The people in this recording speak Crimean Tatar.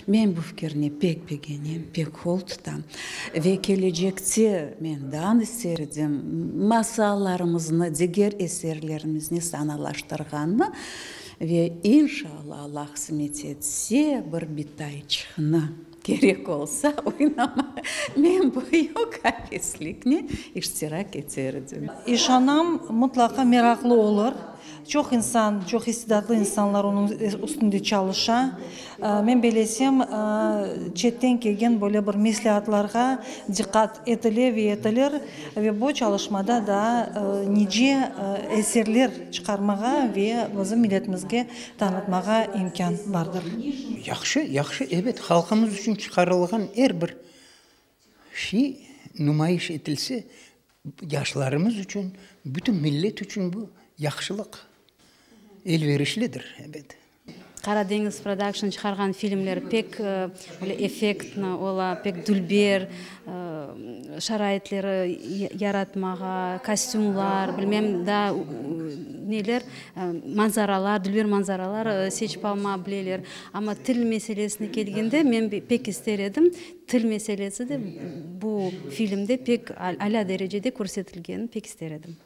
Men bu fikirni pek begenem, pek qol tutam. Ve kelecekte men daa ister edim, masallarımıznı, diger eserlerimizni sanalaştırğannı ve inşallah, Allah qısmet etse, bir bitayçıqnı kerek olsa oynamağa men büyük avesliknen iştirak eter edim. İşanam, mıtlaqa meraqlı olur. Çoq insan, çoq istidatlı insanlar onıñ üstünde çalışa. Men bellesem, çetten kelgen böyle bir mesleatlarğa diqqat etile ve etilir ve bu çalışmada daa nice eserler çıqarmağa ve bizim milletimizge tanıtmağa imkân bardır. Yahşı, yahşı, ebet, halqımız içün çıqarılğan er bir şey numayış etilse, Yaşlarımız içün, bütün millet içün bu yahşılıq, elverişlidir, ebet. Qara deñiz prodakşn çıqarğan filmler pek böyle effektno ola, pek dülber şaraitleri yaratmağa, kostümlar, bilmem daa neler, manzaralar, dülber manzaralar seçip alma bileler. Amma til meselesine kelgende, men pek ister edim, Til meselesi de bu filmde pek alâ derecede körsetilgenini pek ister edim.